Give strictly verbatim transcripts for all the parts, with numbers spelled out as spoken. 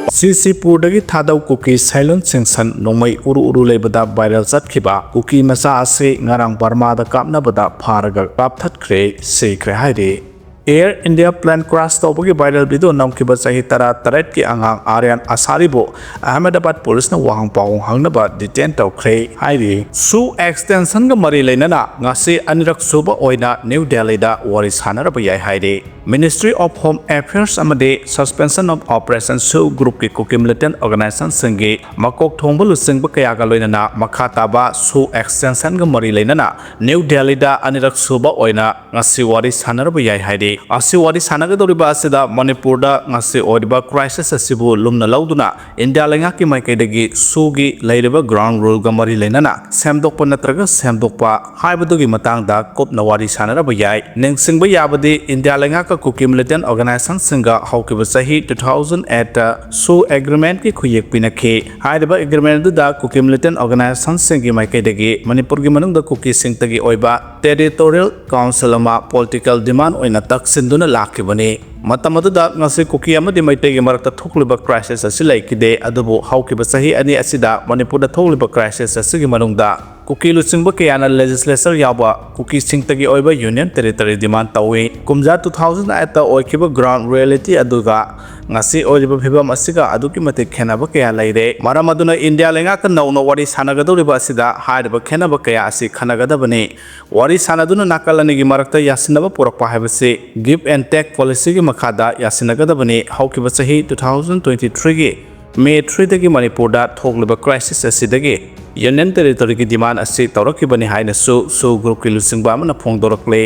ꯁꯤꯁꯤꯄꯨꯔꯗꯒꯤ ꯊꯥꯗꯧ ꯀꯨꯀꯤ ꯁꯩꯂꯨꯟ ꯁꯤꯡꯁꯟ ꯅꯣꯡꯃꯩ ꯎꯔꯨ ꯎꯔꯨ ꯂꯩꯕꯗ ꯚꯥꯏꯔꯦꯜ ꯆꯠꯈꯤꯕ ꯀꯨꯀꯤ ꯃꯆꯥ ꯑꯁꯤ ꯉꯔꯥꯡ ꯕꯔꯃꯥꯗ ꯀꯥꯞꯅꯕꯗ ꯐꯥꯔꯒ ꯀꯥꯞꯊꯠꯈ꯭ꯔꯦ, ꯁꯤꯈ꯭ꯔꯦ ꯍꯥꯏꯔꯤ꯫ ꯑꯦꯌꯔ ꯏꯟꯗꯤꯌꯥ ꯄ꯭ꯂꯦꯟ ꯀ꯭ꯔꯥꯁ ꯇꯧꯕꯒꯤ ꯚꯥꯏꯔꯦꯜ ꯚꯤꯗꯤꯑꯣ ꯅꯝꯈꯤꯕ ꯆꯍꯤ ꯇꯔꯥ ꯇꯔꯦꯠꯀꯤ ꯑꯉꯥꯡ ꯑꯥꯔꯌꯥꯟ ꯑꯁꯥꯔꯤꯕꯨ ꯑꯍꯃꯦꯗꯥꯕꯥꯗ ꯄꯨꯂꯤꯁꯅ ꯋꯥꯍꯪ ꯄꯥꯎꯍꯪ ꯍꯪꯅꯕ ꯗꯤꯇꯦꯟ ꯇꯧꯈ꯭ꯔꯦ ꯍꯥꯏꯔꯤ꯫ ꯁꯨ ꯑꯦꯛꯁꯇꯦꯟꯁꯟꯒ ꯃꯔꯤ ꯂꯩꯅꯅ ꯉꯁꯤ ꯑꯅꯤꯔꯛ ꯁꯨꯕ ꯑꯣꯏꯅ ꯅ꯭ꯌꯨ ꯗꯦꯜꯂꯤꯗ ꯋꯥꯔꯤ ꯁꯥꯟꯅꯔꯕ ꯌꯥꯏ ꯍꯥꯏꯔꯤ꯫ Ministry of Home Affairs ꯑꯃꯗꯤ Suspension of Operation ꯁꯨ ꯒ꯭ꯔꯨꯞꯀꯤ ꯀꯨꯀꯤ ꯃꯤꯂꯤꯇꯦꯟ ꯑꯣꯔꯒꯅꯥꯏꯖꯦꯁꯟꯁꯤꯡꯒꯤ ꯃꯀꯣꯛ ꯊꯣꯡꯕ ꯂꯨꯆꯤꯡꯕ ꯀꯌꯥꯒ ꯂꯣꯏꯅꯅ ꯃꯈꯥ ꯇꯥꯕ ꯁꯨ ꯑꯦꯛꯁꯇꯦꯟꯁꯟꯒ ꯃꯔꯤ ꯂꯩꯅꯅ ꯅ꯭ꯌꯨ ꯗꯦꯜꯂꯤꯗ ꯑꯅꯤꯔꯛ ꯁꯨꯕ ꯑꯣꯏꯅ ꯉꯁꯤ ꯋꯥꯔꯤ ꯁꯥꯟꯅꯔꯕ ꯌꯥꯏ ꯍꯥꯏꯔꯤ꯫ ꯑꯁꯤ ꯋꯥꯔꯤ ꯁꯥꯟꯅꯒꯗꯧꯔꯤꯕ ꯑꯁꯤꯗ ꯃꯅꯤꯄꯨꯔꯗ ꯉꯁꯤ ꯑꯣꯏꯔꯤꯕ ꯀ꯭ꯔꯥꯏꯁꯤꯁ ꯑꯁꯤꯕꯨ ꯂꯨꯝꯅ ꯂꯧꯗꯨꯅ ꯏꯟꯗꯤꯌꯥ ꯂꯩꯉꯥꯛꯀꯤ ꯃꯥꯏꯀꯩꯗꯒꯤ ꯁꯨꯒꯤ ꯂꯩꯔꯤꯕ ꯒ꯭ꯔꯥꯎꯟ ꯔꯨꯜꯒ ꯃꯔꯤ ꯂꯩꯅꯅ ꯁꯦꯝꯗꯣꯛꯄ ꯅꯠꯇ꯭ꯔꯒ ꯁꯦꯝꯗꯣꯛꯄ ꯍꯥꯏꯕꯗꯨꯒꯤ ꯃꯇꯥꯡꯗ ꯀꯨꯞꯅ ꯋꯥꯔꯤ ꯁꯥꯟꯅꯔꯕ ꯌꯥꯏ꯫ ꯅꯤꯡꯁꯤꯡꯕ ꯌꯥꯕꯗꯤ ꯏꯟꯗꯤꯌꯥ ꯂꯩꯉꯥꯛꯀ ꯀꯨꯀꯤ ꯃꯤꯂꯤꯇꯦꯟ ꯑꯣꯔꯒꯅꯥꯏꯖꯦꯁꯟꯁꯤꯡꯒ ꯍꯧꯈꯤꯕ ꯆꯍꯤ two thousand eight ꯁꯨ ꯑꯦꯒ꯭ꯔꯤꯃꯦꯟꯠꯀꯤ ꯈꯨꯌꯦꯛ ꯄꯤꯅꯈꯤ꯫ ꯍꯥꯏꯔꯤꯕ ꯑꯦꯒ꯭ꯔꯤꯃꯦꯟꯠ ꯑꯗꯨꯗ ꯀꯨꯀꯤ ꯃꯤꯂꯤꯇꯦꯟ ꯑꯣꯔꯒꯅꯥꯏꯖꯦꯁꯟꯁꯤꯡꯒꯤ ꯃꯥꯏꯀꯩꯗꯒꯤ ꯃꯅꯤꯄꯨꯔꯒꯤ ꯃꯅꯨꯡꯗ ꯀꯨꯀꯤꯁꯤꯡꯇꯒꯤ ꯑꯣꯏꯕ ꯇꯦꯔꯤꯇꯣꯔꯤꯌꯦꯜ ꯀꯥꯎꯟꯁꯤꯜ ꯑꯃ ꯄꯣꯂꯤꯇꯤꯀꯦꯜ ꯗꯤꯃꯥꯟ ꯑꯣꯏꯅ ꯇꯛꯁꯤꯟꯗꯨꯅ ꯂꯥꯛꯈꯤꯕꯅꯤ꯫ ꯃꯇꯝ ꯑꯗꯨꯗ ꯉꯁꯤ ꯀꯨꯀꯤ ꯑꯃꯗꯤ ꯃꯩꯇꯩꯒꯤ ꯃꯔꯛꯇ ꯊꯣꯛꯂꯤꯕ ꯀ꯭ꯔꯥꯏꯁꯤꯁ ꯑꯁꯤ ꯂꯩꯈꯤꯗꯦ, ꯑꯗꯨꯕꯨ ꯍꯧꯈꯤꯕ ꯆꯍꯤ ꯑꯅꯤ ꯑꯁꯤꯗ ꯃꯅꯤꯄꯨꯔꯗ ꯊꯣꯛꯂꯤꯕ ꯀ꯭ꯔꯥꯏꯁꯤꯁ ꯑꯁꯤꯒꯤ ꯃꯅꯨꯡꯗ ꯀꯨꯀꯤ ꯂꯨꯆꯤꯡꯕ ꯀꯌꯥꯅ ꯂꯦꯖꯤꯁꯂꯦꯆꯔ ꯌꯥꯎꯕ ꯀꯨꯀꯤꯁꯤꯡꯇꯒꯤ ꯑꯣꯏꯕ ꯌꯨꯅꯤꯌꯟ ꯇꯦꯔꯤꯇꯣꯔꯤ ꯗꯤꯃꯥꯟ ꯇꯧꯏ꯫ ꯀꯨꯝꯖꯥ two thousand eight ꯑꯣꯏꯈꯤꯕ ꯒ꯭ꯔꯥꯎꯟ ꯔꯤꯌꯦꯂꯤꯇꯤ ꯑꯗꯨꯒ ꯉꯁꯤ ꯑꯣꯏꯔꯤꯕ ꯐꯤꯕꯝ ꯑꯁꯤꯒ ꯑꯗꯨꯛꯀꯤ ꯃꯇꯤꯛ ꯈꯦꯠꯅꯕ ꯀꯌꯥ ꯂꯩꯔꯦ꯫ ꯃꯔꯝ ꯑꯗꯨꯅ ꯏꯟꯗꯤꯌꯥ ꯂꯩꯉꯥꯛꯀ ꯅꯧꯅ ꯋꯥꯔꯤ ꯁꯥꯟꯅꯒꯗꯧꯔꯤꯕ ꯑꯁꯤꯗ ꯍꯥꯏꯔꯤꯕ ꯈꯦꯠꯅꯕ ꯀꯌꯥ ꯑꯁꯤ ꯈꯟꯅꯒꯗꯕꯅꯤ꯫ ꯋꯥꯔꯤ ꯁꯥꯟꯅꯗꯨꯅ ꯅꯥꯀꯜ ꯑꯅꯤꯒꯤ ꯃꯔꯛꯇ ꯌꯥꯁꯤꯟꯅꯕ ꯄꯨꯔꯛꯄ ꯍꯥꯏꯕꯁꯤ give and take policyꯒꯤ ꯃꯈꯥꯗ ꯌꯥꯁꯤꯟꯅꯒꯗꯕꯅꯤ꯫ ꯍꯧꯈꯤꯕ ꯆꯍꯤ two thousand twenty threeꯒꯤ May threeꯗꯒꯤ ꯃꯅꯤꯄꯨꯔꯗ ꯊꯣꯛꯂꯤꯕ ꯀ꯭ꯔꯥꯏꯁꯤꯁ ꯑꯁꯤꯗꯒꯤ ꯌꯨꯅꯤꯌꯟ ꯇꯦꯔꯤꯇꯣꯔꯤꯒꯤ ꯗꯤꯃꯥꯟ ꯑꯁꯤ ꯇꯧꯔꯛꯈꯤꯕꯅꯤ ꯍꯥꯏꯅꯁꯨ ꯁꯨ ꯒ꯭ꯔꯨꯞꯀꯤ ꯂꯨꯆꯤꯡꯕ ꯑꯃꯅ ꯐꯣꯡꯗꯣꯔꯛꯂꯤ꯫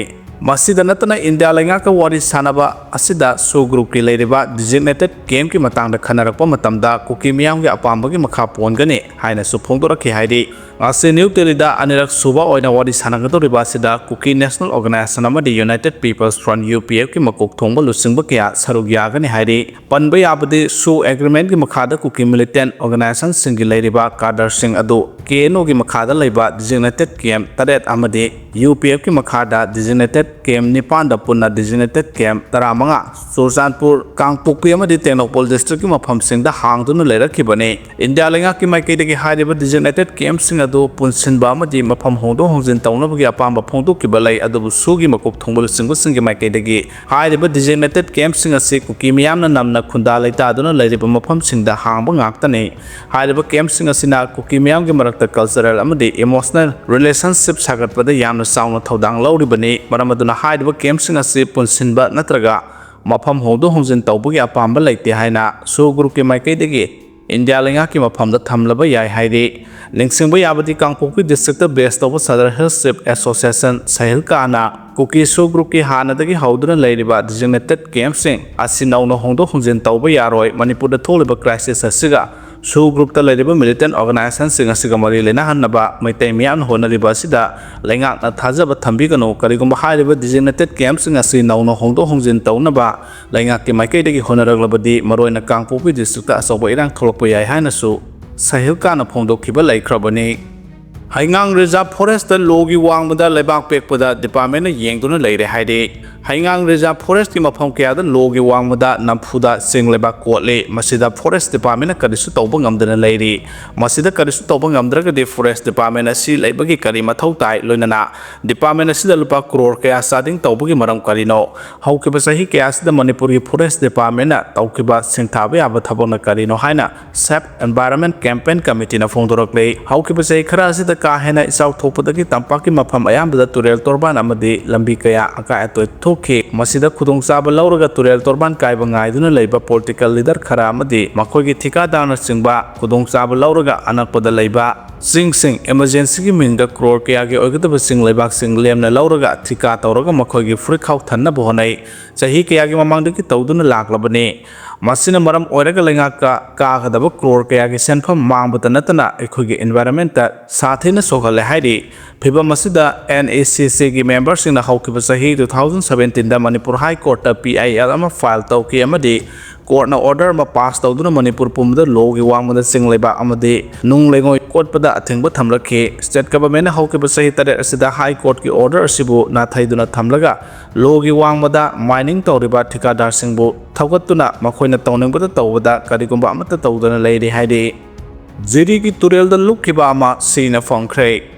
ꯃꯁꯤꯗ ꯅꯠꯇꯅ ꯏꯟꯗꯤꯌꯥ ꯂꯩꯉꯥꯛꯀ ꯋꯥꯔꯤ ꯁꯥꯟꯅꯕ ꯑꯁꯤꯗ ꯁꯨ ꯒ꯭ꯔꯨꯞꯀꯤ ꯂꯩꯔꯤꯕ ꯗꯤꯖꯤꯒꯅꯦꯇꯦꯗ ꯀꯦꯝꯞꯀꯤ ꯃꯇꯥꯡꯗ ꯈꯟꯅꯔꯛꯄ ꯃꯇꯝꯗ ꯀꯨꯀꯤ ꯃꯤꯌꯥꯝꯒꯤ ꯑꯄꯥꯝꯕꯒꯤ ꯃꯈꯥ ꯄꯣꯟꯒꯅꯤ ꯍꯥꯏꯅꯁꯨ ꯐꯣꯡꯗꯣꯔꯛꯈꯤ ꯍꯥꯏꯔꯤ꯫ ꯉꯁꯤ ꯅ꯭ꯌꯨ ꯗꯦꯜꯂꯤꯗ ꯑꯅꯤꯔꯛ ꯁꯨꯕ ꯑꯣꯏꯅ ꯋꯥꯔꯤ ꯁꯥꯟꯅꯒꯗꯧꯔꯤꯕ ꯑꯁꯤꯗ ꯀꯨꯀꯤ ꯅꯦꯁꯅꯦꯜ ꯑꯣꯔꯒꯅꯥꯏꯖꯦꯁꯟ ꯑꯃꯗꯤ United People's Front, UPF ꯀꯤ ꯃꯀꯣꯛ ꯊꯣꯡꯕ ꯂꯨꯆꯤꯡꯕ ꯀꯌꯥ ꯁꯔꯨꯛ ꯌꯥꯒꯅꯤ ꯍꯥꯏꯔꯤ꯫ ꯄꯟꯕ ꯌꯥꯕꯗꯤ, ꯁꯨ ꯑꯦꯒ꯭ꯔꯤꯃꯦꯟꯒꯤ ꯃꯈꯥꯗ ꯀꯨꯀꯤ ꯃꯤꯂꯤꯇꯦꯟ ꯑꯣꯔꯒꯅꯥꯏꯖꯦꯁꯟꯁꯤꯡꯒꯤ ꯂꯩꯔꯤꯕ ꯀꯥꯗꯔꯁꯤꯡ ꯑꯗꯨ KNO ꯒꯤ ꯃꯈꯥꯗ ꯂꯩꯕ designated camp ꯇꯔꯦꯠ ꯑꯃꯗꯤ UPF ꯀꯤ ꯃꯈꯥꯗ designated camp ꯅꯤꯄꯥꯟꯗ ꯄꯨꯟꯅ designated camp ꯇꯔꯥꯃꯉꯥ, ꯆꯨꯔꯆꯥꯟꯄꯨꯔ, ꯀꯥꯡꯄꯣꯛꯄꯤ ꯑꯃꯗꯤ ꯇꯦꯡꯅꯧꯄꯜ district ꯀꯤ ꯃꯐꯝꯁꯤꯡꯗ ꯍꯥꯡꯗꯨꯅ ꯂꯩꯔꯛꯈꯤꯕꯅꯤ꯫ ꯏꯟꯗꯤꯌꯥ ꯂꯩꯉꯥꯛꯀꯤ ꯃꯥꯏꯀꯩꯗꯒꯤ ꯍꯥꯏꯔꯤꯕ designated camp ꯁꯤꯡ ꯑꯗꯨ ꯄꯨꯟꯁꯤꯟꯕ ꯑꯃꯗꯤ ꯃꯐꯝ ꯍꯣꯡꯗꯣꯛ ꯍꯣꯡꯖꯤꯟ ꯇꯧꯅꯕꯒꯤ ꯑꯄꯥꯝꯕ ꯐꯣꯡꯗꯣꯛꯈꯤꯕ ꯂꯩ, ꯑꯗꯨꯕꯨ ꯁꯨꯒꯤ ꯃꯀꯣꯛ ꯊꯣꯡꯕ ꯂꯨꯆꯤꯡꯕꯁꯤꯡꯒꯤ ꯃꯥꯏꯀꯩꯗꯒꯤ ꯍꯥꯏꯔꯤꯕ designated camp ꯁꯤꯡ ꯑꯁꯤ ꯀꯨꯀꯤ ꯃꯤꯌꯥꯝꯅ ꯅꯝꯅ ꯈꯨꯟꯗꯥ ꯂꯩꯇꯥꯗꯨꯅ ꯂꯩꯔꯤꯕ ꯃꯐꯝꯁꯤꯡꯗ ꯍꯥꯡꯕ ꯉꯥꯛꯇꯅꯤ꯫ ꯍꯥꯏꯔꯤꯕ camp ꯁꯤꯡ ꯑꯁꯤꯅ ꯀꯨꯀꯤ ꯃꯤꯌꯥꯝꯒꯤ ꯃꯔꯛꯇ cultural ꯑꯃꯗꯤ emotional relationship ꯁꯥꯒꯠꯄꯗ ꯌꯥꯝꯅ ꯆꯥꯎꯅ ꯊꯧꯗꯥꯡ ꯂꯧꯔꯤꯕꯅꯤ꯫ ꯃꯔꯝ ꯑꯗꯨꯅ ꯍꯥꯏꯔꯤꯕ camp ꯁꯤꯡ ꯑꯁꯤ ꯄꯨꯟꯁꯤꯟꯕ ꯅꯠꯇ꯭ꯔꯒ ꯃꯐꯝ ꯍꯣꯡꯗꯣꯛ ꯍꯣꯡꯖꯤꯟ ꯇꯧꯕꯒꯤ ꯑꯄꯥꯝꯕ ꯂꯩꯇꯦ ꯍꯥꯏꯅ ꯁꯨ group ꯀꯤ ꯃꯥꯏꯀꯩꯗꯒꯤ ꯏꯟꯗꯤꯌꯥ ꯂꯩꯉꯥꯛꯀꯤ ꯃꯐꯝꯗ ꯊꯝꯂꯕ ꯌꯥꯏ ꯍꯥꯏꯔꯤ꯫ ꯅꯤꯡꯁꯤꯡꯕ ꯌꯥꯕꯗꯤ, ꯀꯥꯡꯄꯣꯛꯄꯤ district ꯇ base ꯇꯧꯕ Sadar Hills Chief Association, ꯁꯍꯤꯜꯀꯥꯅ ꯀꯨꯀꯤ ꯁꯨ group ꯀꯤ ꯍꯥꯟꯅꯗꯒꯤ ꯍꯧꯗꯨꯅ ꯂꯩꯔꯤꯕ designated camp ꯁꯤꯡ ꯑꯁꯤ ꯅꯧꯅ ꯍꯣꯡꯗꯣꯛ ꯍꯣꯡꯖꯤꯟ ꯇꯧꯕ ꯌꯥꯔꯣꯏ, ꯃꯅꯤꯄꯨꯔꯗ ꯊꯣꯛꯂꯤꯕ crisis ꯑꯁꯤꯒ ꯁꯨ group ꯇ ꯂꯩꯔꯤꯕ militant organization ꯁꯤꯡ ꯑꯁꯤꯒ ꯃꯔꯤ ꯂꯩꯅꯍꯟꯅꯕ ꯃꯩꯇꯩ ꯃꯤꯌꯥꯝꯅ ꯍꯣꯠꯅꯔꯤꯕ ꯑꯁꯤꯗ ꯂꯩꯉꯥꯛꯅ ꯊꯥꯖꯕ ꯊꯝꯕꯤꯒꯅꯨ꯫ ꯀꯔꯤꯒꯨꯝꯕ ꯍꯥꯏꯔꯤꯕ designated camp ꯁꯤꯡ ꯑꯁꯤ ꯅꯧꯅ ꯍꯣꯡꯗꯣꯛ ꯍꯣꯡꯖꯤꯟ ꯇꯧꯅꯕ ꯂꯩꯉꯥꯛꯀꯤ ꯃꯥꯏꯀꯩꯗꯒꯤ ꯍꯣꯠꯅꯔꯛꯂꯕꯗꯤ, ꯃꯔꯨꯑꯣꯏꯅ ꯀꯥꯡꯄꯣꯛꯄꯤ district ꯇ ꯑꯆꯧꯕ ꯏꯔꯥꯡ ꯊꯣꯛꯂꯛꯄ ꯌꯥꯏ ꯍꯥꯏꯅꯁꯨ ꯁꯍꯤꯜꯀꯥꯅ ꯐꯣꯡꯗꯣꯛꯈꯤꯕ ꯂꯩꯈ꯭ꯔꯕꯅꯤ꯫ ꯍꯩꯉꯥꯡ Reserve Forest ꯇ ꯂꯣꯒꯤ ꯋꯥꯡꯃꯗ ꯂꯩꯕꯥꯛ ꯄꯦꯛꯄꯗ department ꯅ ꯌꯦꯡꯗꯨꯅ ꯂꯩꯔꯦ ꯍꯥꯏꯔꯤ꯫ ꯍꯩꯉꯥꯡ Reserve Forest ꯀꯤ ꯃꯐꯝ ꯀꯌꯥꯗ ꯂꯣꯒꯤ ꯋꯥꯡꯃꯗ ꯅꯝꯐꯨꯗ ꯆꯤꯡ ꯂꯩꯕꯥꯛ ꯀꯣꯠꯂꯤ꯫ ꯃꯁꯤꯗ Forest Department ꯅ ꯀꯔꯤꯁꯨ ꯇꯧꯕ ꯉꯝꯗꯅ ꯂꯩꯔꯤ꯫ ꯃꯁꯤꯗ ꯀꯔꯤꯁꯨ ꯇꯧꯕ ꯉꯝꯗ꯭ꯔꯒꯗꯤ Forest Department ꯑꯁꯤ ꯂꯩꯕꯒꯤ ꯀꯔꯤ ꯃꯊꯧ ꯇꯥꯏ? ꯂꯣꯏꯅꯅ department ꯑꯁꯤꯗ ꯂꯨꯄꯥ ꯀ꯭ꯔꯣꯔ ꯀꯌꯥ ꯆꯥꯗꯤꯡ ꯇꯧꯕꯒꯤ ꯃꯔꯝ ꯀꯔꯤꯅꯣ? ꯍꯧꯈꯤꯕ ꯆꯍꯤ ꯀꯌꯥ ꯑꯁꯤꯗ ꯃꯅꯤꯄꯨꯔꯒꯤ Forest Department ꯅ ꯇꯧꯈꯤꯕ ꯁꯤꯡꯊꯥꯕ ꯌꯥꯕ ꯊꯕꯛꯅ ꯀꯔꯤꯅꯣ ꯍꯥꯏꯅ Save Environment Campaign Committee ꯅ ꯐꯣꯡꯗꯣꯔꯛꯂꯤ꯫ ꯍꯧꯈꯤꯕ ꯆꯍꯤ ꯈꯔ ꯑꯁꯤꯗ ꯀꯥ ꯍꯦꯟꯅ ꯏꯆꯥꯎ ꯊꯣꯛꯄꯗꯒꯤ ꯇꯝꯄꯥꯛꯀꯤ ꯃꯐꯝ ꯑꯌꯥꯝꯕꯗ ꯇꯨꯔꯦꯜ ꯇꯣꯔꯕꯥꯟ ꯑꯃꯗꯤ ꯂꯝꯕꯤ ꯀꯌꯥ ꯑꯀꯥꯏ ꯑꯇꯣꯏ ꯊꯣꯛꯈꯤ꯫ ꯃꯁꯤꯗ ꯈꯨꯗꯣꯡꯆꯥꯕ ꯂꯧꯔꯒ ꯇꯨꯔꯦꯜ ꯇꯣꯔꯕꯥꯟ ꯀꯥꯏꯕ ꯉꯥꯏꯗꯨꯅ ꯂꯩꯕ political leader ꯈꯔ ꯑꯃꯗꯤ ꯃꯈꯣꯏꯒꯤ ꯊꯤꯀꯥꯗꯥꯔꯅꯆꯤꯡꯕ ꯈꯨꯗꯣꯡꯆꯥꯕ ꯂꯧꯔꯒ ꯑꯅꯛꯄꯗ ꯂꯩꯕ ꯆꯤꯡꯁꯤꯡ ꯏꯃꯔꯖꯦꯟꯁꯤꯒꯤ ꯃꯤꯡꯗ ꯀ꯭ꯔꯣꯔ ꯀꯌꯥꯒꯤ ꯑꯣꯏꯒꯗꯕ ꯆꯤꯡ ꯂꯩꯕꯥꯛꯁꯤꯡ ꯂꯦꯝꯅ ꯂꯧꯔꯒ ꯊꯤꯀꯥ ꯇꯧꯔꯒ ꯃꯈꯣꯏꯒꯤ ꯐꯨꯔꯤꯠꯈꯥꯎ ꯊꯟꯅꯕ ꯍꯣꯠꯅꯩ꯫ ꯆꯍꯤ ꯀꯌꯥꯒꯤ ꯃꯃꯥꯡꯗꯒꯤ ꯇꯧꯗꯨꯅ ꯂꯥꯛꯂꯕꯅꯤ꯫ ꯃꯁꯤꯅ ꯃꯔꯝ ꯑꯣꯏꯔꯒ ꯂꯩꯉꯥꯛꯀ ꯀꯥꯒꯗꯕ ꯀ꯭ꯔꯣꯔ ꯀꯌꯥꯒꯤ ꯁꯦꯟꯐꯝ ꯃꯥꯡꯕꯇ ꯅꯠꯇꯅ ꯑꯩꯈꯣꯏꯒꯤ environment ꯁꯥꯊꯤꯅ ꯁꯣꯛꯍꯜꯂꯦ ꯍꯥꯏꯔꯤ꯫ ꯐꯤꯚꯝ ꯑꯁꯤꯗ N E C Cꯒꯤ memberꯁꯤꯡꯅ ꯍꯧꯈꯤꯕ ꯆꯍꯤ two thousand seventeenꯗ Manipur High Courtꯇ P I L ꯑꯃ file ꯇꯧꯈꯤ ꯑꯃꯗꯤ courtꯅ order ꯑꯃ pass ꯇꯧꯗꯨꯅ ꯃꯅꯤꯄꯨꯔ ꯄꯨꯝꯕꯗ ꯂꯣꯒꯤ ꯋꯥꯡꯃꯗ ꯆꯤꯡ ꯂꯩꯕꯥꯛ ꯑꯃꯗꯤ ꯅꯨꯡ ꯂꯩꯉꯣꯏ ꯀꯣꯠꯄꯗ ꯑꯊꯤꯡꯕ ꯊꯝꯂꯛꯈꯤ꯫ State governmentꯅ ꯍꯧꯈꯤꯕ ꯆꯍꯤ ꯇꯔꯦꯠ ꯑꯁꯤꯗ High Courtꯀꯤ order ꯑꯁꯤꯕꯨ ꯅꯥꯊꯩꯗꯨꯅ ꯊꯝꯂꯒ ꯂꯣꯒꯤ ꯋꯥꯡꯃꯗ mining ꯇꯧꯔꯤꯕ ꯊꯤꯀꯥꯗꯥꯔꯁꯤꯡꯕꯨ ꯊꯧꯒꯠꯇꯨꯅ ꯃꯈꯣꯏꯅ ꯇꯧꯅꯤꯡꯕꯗ ꯇꯧꯕꯗ ꯀꯔꯤꯒꯨꯝꯕ ꯑꯃꯠꯇ ꯇꯧꯗꯅ ꯂꯩꯔꯤ ꯍꯥꯏꯔꯤ꯫ ꯖꯤꯔꯤꯒꯤ ꯇꯨꯔꯦꯜꯗ ꯂꯨꯞꯈꯤꯕ ꯑꯃ ꯁꯤꯅ ꯐꯪꯈ꯭ꯔꯦ꯫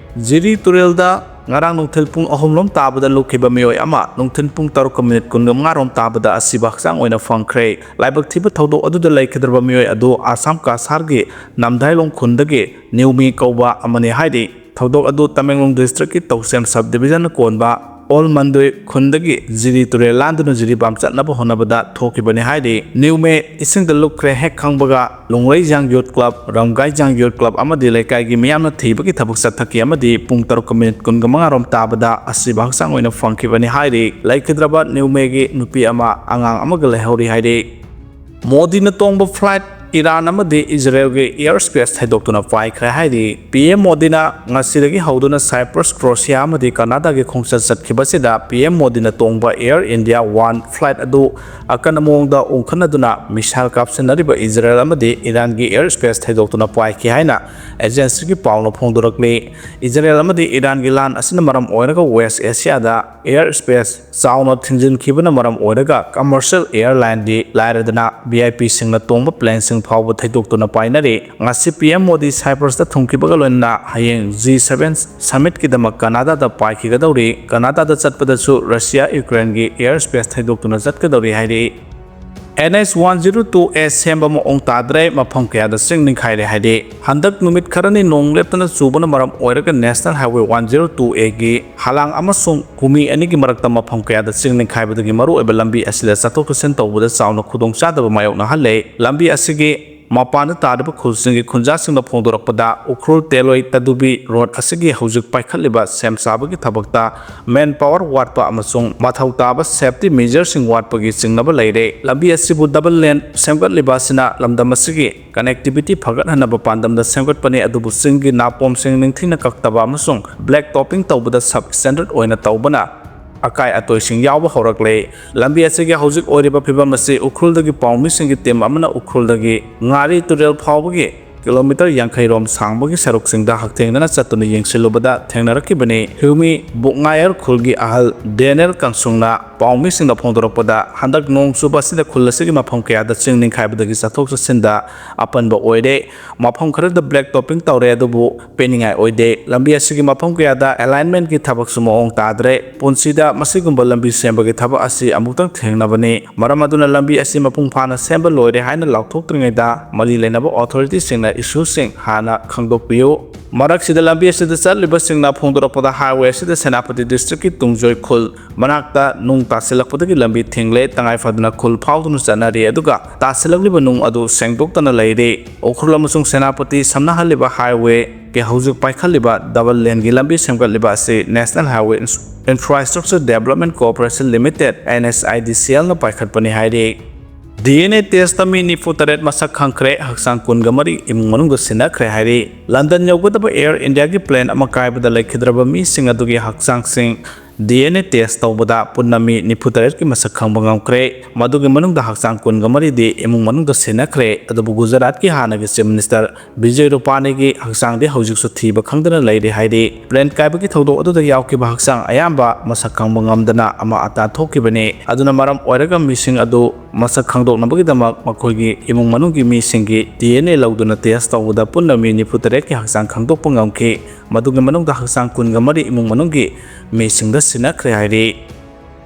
ꯖꯤꯔꯤ ꯇꯨꯔꯦꯜꯗ ꯉꯔꯥꯡ ꯅꯨꯡꯊꯤꯜ ꯄꯨꯡ ꯑꯍꯨꯝꯂꯣꯝ ꯇꯥꯕꯗ ꯂꯨꯞꯈꯤꯕ ꯃꯤꯑꯣꯏ ꯑꯃ ꯅꯨꯡꯊꯤꯜ ꯄꯨꯡ ꯇꯔꯨꯛꯀ ꯃꯤꯅꯤꯠ ꯀꯨꯟꯃꯉꯥꯔꯣꯝ ꯇꯥꯕꯗ ꯑꯁꯤꯕ ꯍꯛꯆꯥꯡ ꯑꯣꯏꯅ ꯐꯪꯈ꯭ꯔꯦ꯫ ꯂꯥꯏꯕꯛ ꯊꯤꯕ ꯊꯧꯗꯣꯛ ꯑꯗꯨꯗ ꯂꯩꯈꯤꯗ꯭ꯔꯕ ꯃꯤꯑꯣꯏ ꯑꯗꯨ ꯑꯁꯥꯝ ꯀꯁꯥꯔꯒꯤ ꯅꯝꯗꯥꯏꯂꯣꯡ ꯈꯨꯟꯗꯒꯤ ꯅ꯭ꯌꯨꯃꯤ ꯀꯧꯕ ꯑꯃꯅꯤ ꯍꯥꯏꯔꯤ꯫ ꯊꯧꯗꯣꯛ ꯑꯗꯨ ꯇꯃꯦꯡꯂꯣꯡ districtꯀꯤ ꯇꯧꯁꯦꯝ sub divisionꯅ ꯀꯣꯟꯕ ꯑꯣꯜ ꯃꯟꯗꯣꯏ ꯈꯨꯟꯗꯒꯤ ꯖꯤꯔꯤ ꯇꯨꯔꯦꯜ ꯂꯥꯟꯗꯨꯅ ꯖꯤꯔꯤꯕꯥꯝ ꯆꯠꯅꯕ ꯍꯣꯠꯅꯕꯗ ꯊꯣꯛꯈꯤꯕꯅꯤ ꯍꯥꯏꯔꯤ꯫ ꯅ꯭ꯌꯨꯃꯦ ꯏꯁꯤꯡꯗ ꯂꯨꯞꯈ꯭ꯔꯦ ꯍꯦꯛ ꯈꯪꯕꯒ ꯂꯨꯡꯂꯩꯖꯥꯡ Youth Club, ꯔꯝꯒꯥꯏꯖꯥꯡ Youth Club ꯑꯃꯗꯤ ꯂꯩꯀꯥꯏꯒꯤ ꯃꯤꯌꯥꯝꯅ ꯊꯤꯕꯒꯤ ꯊꯕꯛ ꯆꯠꯊꯈꯤ ꯑꯃꯗꯤ ꯄꯨꯡ ꯇꯔꯨꯛꯀ ꯃꯤꯅꯤꯠ ꯀꯨꯟꯃꯉꯥꯔꯣꯝ ꯇꯥꯕꯗ ꯑꯁꯤꯕ ꯍꯛꯆꯥꯡ ꯑꯣꯏꯅ ꯐꯪꯈꯤꯕꯅꯤ ꯍꯥꯏꯔꯤ꯫ ꯂꯩꯈꯤꯗ꯭ꯔꯕ ꯅ꯭ꯌꯨꯃꯦꯒꯤ ꯅꯨꯄꯤ ꯑꯃ, ꯑꯉꯥꯡ ꯑꯃꯒ ꯂꯩꯍꯧꯔꯤ ꯍꯥꯏꯔꯤ꯫ ꯃꯣꯗꯤꯅ ꯇꯣꯡꯕ flight ꯏꯔꯥꯟ ꯑꯃꯗꯤ ꯏꯖꯔꯦꯜꯒꯤ air space ꯊꯩꯗꯣꯛꯇꯨꯅ ꯄꯥꯏꯈ꯭ꯔꯦ ꯍꯥꯏꯔꯤ꯫ P M ꯃꯣꯗꯤꯅ ꯉꯁꯤꯗꯒꯤ ꯍꯧꯗꯨꯅ Cyprus, Croatia ꯑꯃꯗꯤ ꯀꯅꯥꯗꯥꯒꯤ ꯈꯣꯡꯆꯠ ꯆꯠꯈꯤꯕꯁꯤꯗ P M ꯃꯣꯗꯤꯅ ꯇꯣꯡꯕ Air India One flight ꯑꯗꯨ ꯑꯀꯟꯕ ꯃꯑꯣꯡꯗ ꯎꯪꯈꯠꯅꯗꯨꯅ missile ꯀꯥꯞꯁꯤꯟꯅꯔꯤꯕ ꯏꯖꯔꯦꯜ ꯑꯃꯗꯤ ꯏꯔꯥꯟꯒꯤ air space ꯊꯩꯗꯣꯛꯇꯨꯅ ꯄꯥꯏꯈꯤ ꯍꯥꯏꯅ agencyꯒꯤ ꯄꯥꯎꯅ ꯐꯣꯡꯗꯣꯔꯛꯂꯤ꯫ ꯏꯖꯔꯦꯜ ꯑꯃꯗꯤ ꯏꯔꯥꯟꯒꯤ ꯂꯥꯟ ꯑꯁꯤꯅ ꯃꯔꯝ ꯑꯣꯏꯔꯒ West Asiaꯗ air space ꯆꯥꯎꯅ ꯊꯤꯡꯖꯤꯟꯈꯤꯕꯅ ꯃꯔꯝ ꯑꯣꯏꯔꯒ commercial airlineꯗꯤ ꯂꯥꯏꯔꯗꯅ V I Pꯁꯤꯡꯅ ꯇꯣꯡꯕ planeꯁꯤꯡ ꯐꯥꯎꯕ ꯊꯩꯗꯣꯛꯇꯨꯅ ꯄꯥꯏꯅꯔꯤ꯫ ꯉꯁꯤ P M ꯃꯣꯗꯤ Cyprusꯇ ꯊꯨꯡꯈꯤꯕꯒ ꯂꯣꯏꯅꯅ ꯍꯌꯦꯡ G seven summitꯀꯤꯗꯃꯛ ꯀꯅꯥꯗꯥꯗ ꯄꯥꯏꯈꯤꯒꯗꯧꯔꯤ꯫ ꯀꯅꯥꯗꯥꯗ ꯆꯠꯄꯗꯁꯨ Russia Ukraineꯒꯤ air space ꯊꯩꯗꯣꯛꯇꯨꯅ ꯆꯠꯀꯗꯧꯔꯤ ꯍꯥꯏꯔꯤ꯫ N H one zero two A ꯁꯦꯝꯕ ꯃꯑꯣꯡ ꯇꯥꯗ꯭ꯔꯦ, ꯃꯐꯝ ꯀꯌꯥꯗ ꯆꯤꯡ ꯅꯤꯡꯈꯥꯏꯔꯦ ꯍꯥꯏꯔꯤ꯫ ꯍꯟꯗꯛ ꯅꯨꯃꯤꯠ ꯈꯔꯅꯤ ꯅꯣꯡ ꯂꯦꯞꯇꯅ ꯆꯨꯕꯅ ꯃꯔꯝ ꯑꯣꯏꯔꯒ National Highway one zero two Aꯒꯤ ꯍꯂꯥꯡ ꯑꯃꯁꯨꯡ ꯀꯨꯃꯤ ꯑꯅꯤꯒꯤ ꯃꯔꯛꯇ ꯃꯐꯝ ꯀꯌꯥꯗ ꯆꯤꯡ ꯅꯤꯡꯈꯥꯏꯕꯗꯒꯤ ꯃꯔꯨꯑꯣꯏꯕ ꯂꯝꯕꯤ ꯑꯁꯤꯗ ꯆꯠꯊꯣꯛ ꯆꯠꯁꯤꯟ ꯇꯧꯕꯗ ꯆꯥꯎꯅ ꯈꯨꯗꯣꯡꯆꯥꯗꯕ ꯃꯥꯌꯣꯛꯅꯍꯜꯂꯦ꯫ ꯂꯝꯕꯤ ꯑꯁꯤꯒꯤ ꯃꯄꯥꯟꯗ ꯇꯥꯔꯤꯕ ꯈꯨꯜꯁꯤꯡꯒꯤ ꯈꯨꯟꯖꯥꯁꯤꯡꯅ ꯐꯣꯡꯗꯣꯔꯛꯄꯗ, ꯎꯈ꯭ꯔꯨꯜ ꯇꯦꯂꯣꯏ ꯇꯗꯨꯕꯤ ꯔꯣꯗ ꯑꯁꯤꯒꯤ ꯍꯧꯖꯤꯛ ꯄꯥꯏꯈꯠꯂꯤꯕ ꯁꯦꯝ ꯁꯥꯕꯒꯤ ꯊꯕꯛꯇ ꯃꯦꯟ ꯄꯥꯋꯔ ꯋꯥꯠꯄ ꯑꯃꯁꯨꯡ ꯃꯊꯧ ꯇꯥꯕ ꯁꯦꯐꯇꯤ ꯃꯦꯖꯔꯁꯤꯡ ꯋꯥꯠꯄꯒꯤ ꯆꯤꯡꯅꯕ ꯂꯩꯔꯦ꯫ ꯂꯝꯕꯤ ꯑꯁꯤꯕꯨ ꯗꯕꯜ ꯂꯦꯟ ꯁꯦꯝꯒꯠꯂꯤꯕ ꯑꯁꯤꯅ ꯂꯝꯗꯝ ꯑꯁꯤꯒꯤ ꯀꯅꯦꯛꯇꯤꯚꯤꯇꯤ ꯐꯒꯠꯍꯟꯅꯕ ꯄꯥꯟꯗꯝꯗ ꯁꯦꯝꯒꯠꯄꯅꯤ, ꯑꯗꯨꯕꯨ ꯆꯤꯡꯒꯤ ꯅꯥꯄꯣꯝꯁꯤꯡ ꯅꯤꯡꯊꯤꯅ ꯀꯛꯇꯕ ꯑꯃꯁꯨꯡ ꯕ꯭ꯂꯦꯛ ꯇꯣꯄꯤꯡ ꯇꯧꯕꯗ ꯁꯕ ꯁ꯭ꯇꯦꯟꯗꯔꯗ ꯑꯣꯏꯅ ꯇꯧꯕꯅ ꯑꯀꯥꯏ ꯑꯇꯣꯏꯁꯤꯡ ꯌꯥꯎꯕ ꯍꯧꯔꯛꯂꯦ꯫ ꯂꯝꯕꯤ ꯑꯁꯤꯒꯤ ꯍꯧꯖꯤꯛ ꯑꯣꯏꯔꯤꯕ ꯐꯤꯕꯝ ꯑꯁꯤ ꯎꯈ꯭ꯔꯨꯜꯗꯒꯤ ꯄꯥꯎꯃꯤꯁꯤꯡꯒꯤ ꯇꯤꯝ ꯑꯃꯅ ꯎꯈ꯭ꯔꯨꯜꯗꯒꯤ ꯉꯥꯔꯤ ꯇꯨꯔꯦꯜ ꯐꯥꯎꯕꯒꯤ ꯀꯤꯂꯣꯃꯤꯇꯔ ꯌꯥꯡꯈꯩ ꯔꯣꯝ ꯁꯥꯡꯕꯒꯤ ꯁꯔꯨꯛꯁꯤꯡꯗ ꯍꯛꯊꯦꯡꯅꯅ ꯆꯠꯇꯨꯅ ꯌꯦꯡꯁꯤꯜꯂꯨꯕꯗ ꯊꯦꯡꯅꯔꯛꯈꯤꯕꯅꯤ꯫ ꯍ꯭ꯌꯨꯃꯤ ꯕꯨꯛꯉꯥꯌꯔ ꯈꯨꯜꯒꯤ ꯑꯍꯜ ꯗꯦꯅꯦꯜ ꯀꯪꯁꯨꯡꯅ ꯄꯥꯎꯃꯤꯁꯤꯡꯗ ꯐꯣꯡꯗꯣꯔꯛꯄꯗ, ꯍꯟꯗꯛ ꯅꯣꯡ ꯆꯨꯕ ꯑꯁꯤꯗ ꯈꯨꯜ ꯑꯁꯤꯒꯤ ꯃꯐꯝ ꯀꯌꯥꯗ ꯆꯤꯡ ꯅꯤꯡꯈꯥꯏꯕꯗꯒꯤ ꯆꯠꯊꯣꯛ ꯆꯠꯁꯤꯟꯗ ꯑꯄꯟꯕ ꯑꯣꯏꯔꯦ꯫ ꯃꯐꯝ ꯈꯔꯗ ꯕ꯭ꯂꯦꯛ ꯇꯣꯄꯤꯡ ꯇꯧꯔꯦ, ꯑꯗꯨꯕꯨ ꯄꯦꯟꯅꯤꯡꯉꯥꯏ ꯑꯣꯏꯗꯦ꯫ ꯂꯝꯕꯤ ꯑꯁꯤꯒꯤ ꯃꯐꯝ ꯀꯌꯥꯗ ꯑꯦꯂꯥꯏꯟꯃꯦꯟꯒꯤ ꯊꯕꯛꯁꯨ ꯃꯑꯣꯡ ꯇꯥꯗ꯭ꯔꯦ꯫ ꯄꯨꯟꯁꯤꯗ ꯃꯁꯤꯒꯨꯝꯕ ꯂꯝꯕꯤ ꯁꯦꯝꯕꯒꯤ ꯊꯕꯛ ꯑꯁꯤ ꯑꯃꯨꯛꯇꯪ ꯊꯦꯡꯅꯕꯅꯤ꯫ ꯃꯔꯝ ꯑꯗꯨꯅ ꯂꯝꯕꯤ ꯑꯁꯤ ꯃꯄꯨꯡ ꯐꯥꯅ ꯁꯦꯝꯕ ꯂꯣꯏꯔꯦ ꯍꯥꯏꯅ ꯂꯥꯎꯊꯣꯛꯇ꯭ꯔꯤꯉꯩꯗ ꯃꯔꯤ ꯂꯩꯅꯕ ꯑꯣꯊꯣꯔꯤꯇꯤꯁꯤꯡꯅ ꯏꯁꯨꯁꯤꯡ ꯍꯥꯟꯅ ꯈꯪꯗꯣꯛꯄꯤꯌꯨ꯫ ꯃꯔꯛꯁꯤꯗ ꯂꯝꯕꯤ ꯑꯁꯤꯗ ꯆꯠꯂꯤꯕꯁꯤꯡꯅ ꯐꯣꯡꯗꯣꯔꯛꯄꯗ, ꯍꯥꯏꯋꯦ ꯑꯁꯤꯗ ꯁꯦꯅꯥꯄꯇꯤ ꯗꯤꯁꯇ꯭ꯔꯤꯛꯀꯤ ꯇꯨꯡꯖꯣꯏ ꯈꯨꯜ ꯃꯅꯥꯛꯇ ꯅꯨꯡ ꯇꯥꯁꯤꯜꯂꯛꯄꯗꯒꯤ ꯂꯝꯕꯤ ꯊꯤꯡꯂꯦ꯫ ꯇꯉꯥꯏ ꯐꯗꯅ ꯈꯨꯜ ꯐꯥꯎꯗꯨꯅ ꯆꯠꯅꯔꯤ, ꯑꯗꯨꯒ ꯇꯥꯁꯤꯜꯂꯛꯂꯤꯕ ꯅꯨꯡ ꯑꯗꯨ ꯁꯦꯡꯗꯣꯛꯇꯅ ꯂꯩꯔꯤ꯫ ꯎꯈ꯭ꯔꯨꯜ ꯑꯃꯁꯨꯡ ꯁꯦꯅꯥꯄꯇꯤ ꯁꯝꯅꯍꯜꯂꯤꯕ ꯍꯥꯏꯋꯦꯒꯤ ꯍꯧꯖꯤꯛ ꯄꯥꯏꯈꯠꯂꯤꯕ ꯗꯕꯜ ꯂꯦꯟꯒꯤ ꯂꯝꯕꯤ ꯁꯦꯝꯒꯠꯂꯤꯕ ꯑꯁꯤ National Highway Infrastructure Development Corporation Limited, NHIDCL, ꯅ ꯄꯥꯏꯈꯠꯄꯅꯤ ꯍꯥꯏꯔꯤ꯫ ꯗꯤ ꯑꯦꯟ ꯑꯦ ꯇꯦꯁꯇ ꯃꯤ ꯅꯤꯐꯨ ꯇꯔꯦꯠ ꯃꯁꯛ ꯈꯪꯈ꯭ꯔꯦ, ꯍꯛꯆꯥꯡ ꯀꯨꯟꯒ ꯃꯔꯤ ꯏꯃꯨꯡ ꯃꯅꯨꯡꯗ ꯁꯤꯟꯅꯈ꯭ꯔꯦ ꯍꯥꯏꯔꯤ꯫ ꯂꯟꯗꯟ ꯌꯧꯒꯗꯕ ꯑꯦꯌꯔ ꯏꯟꯗꯤꯌꯥꯒꯤ ꯄ꯭ꯂꯦꯟ ꯑꯃ ꯀꯥꯏꯕꯗ ꯂꯩꯈꯤꯗ꯭ꯔꯕ ꯃꯤꯁꯤꯡ ꯑꯗꯨꯒꯤ ꯍꯛꯆꯥꯡꯁꯤꯡ ꯗꯤ ꯑꯦꯟ ꯑꯦ ꯇꯦꯁ ꯇꯧꯕꯗ ꯄꯨꯟꯅ ꯃꯤ ꯅꯤꯐꯨ ꯇꯔꯦꯠꯀꯤ ꯃꯁꯛ ꯈꯪꯕ ꯉꯝꯈ꯭ꯔꯦ꯫ ꯃꯗꯨꯒꯤ ꯃꯅꯨꯡꯗ ꯍꯛꯆꯥꯡ ꯀꯨꯟꯒ ꯃꯔꯤꯗꯤ ꯏꯃꯨꯡ ꯃꯅꯨꯡꯗ ꯁꯤꯟꯅꯈ꯭ꯔꯦ꯫ ꯑꯗꯨꯕꯨ ꯒꯨꯖꯔꯥꯠꯀꯤ ꯍꯥꯟꯅꯒꯤ ꯆꯤꯐ ꯃꯤꯅꯤꯁꯇꯔ ꯕꯤꯖꯣꯏ ꯔꯨꯄꯥꯅꯤꯒꯤ ꯍꯛꯆꯥꯡꯗꯤ ꯍꯧꯖꯤꯛꯁꯨ ꯊꯤꯕ ꯈꯪꯗꯅ ꯂꯩꯔꯤ ꯍꯥꯏꯔꯤ꯫ ꯄ꯭ꯂꯦꯟ ꯀꯥꯏꯕꯒꯤ ꯊꯧꯗꯣꯛ ꯑꯗꯨꯗ ꯌꯥꯎꯈꯤꯕ ꯍꯛꯆꯥꯡ ꯑꯌꯥꯝꯕ ꯃꯁꯛ ꯈꯪꯕ ꯉꯝꯗꯅ ꯑꯃꯥꯡ ꯑꯇꯥ ꯊꯣꯛꯈꯤꯕꯅꯤ꯫ ꯑꯗꯨꯅ ꯃꯔꯝ ꯑꯣꯏꯔꯒ ꯃꯤꯁꯤꯡ ꯑꯗꯨ ꯃꯁꯛ ꯈꯪꯗꯣꯛꯅꯕꯒꯤꯗꯃꯛ ꯃꯈꯣꯏꯒꯤ ꯏꯃꯨꯡ ꯃꯅꯨꯡꯒꯤ ꯃꯤꯁꯤꯡꯒꯤ ꯗꯤ ꯑꯦꯟ ꯑꯦ ꯂꯧꯗꯨꯅ ꯇꯦꯁ ꯇꯧꯕꯗ ꯄꯨꯟꯅ ꯃꯤ ꯅꯤꯐꯨ ꯇꯔꯦꯠꯀꯤ ꯍꯛꯆꯥꯡ ꯈꯪꯗꯣꯛꯄ ꯉꯝꯈꯤ꯫ ꯃꯗꯨꯒꯤ ꯃꯅꯨꯡꯗ ꯍꯛꯆꯥꯡ ꯀꯨꯟꯒ ꯃꯔꯤ ꯏꯃꯨꯡ ꯃꯅꯨꯡꯒꯤ ꯃꯤꯁꯤꯡꯗ ꯁꯤꯟꯅꯈ꯭ꯔꯦ ꯍꯥꯏꯔꯤ꯫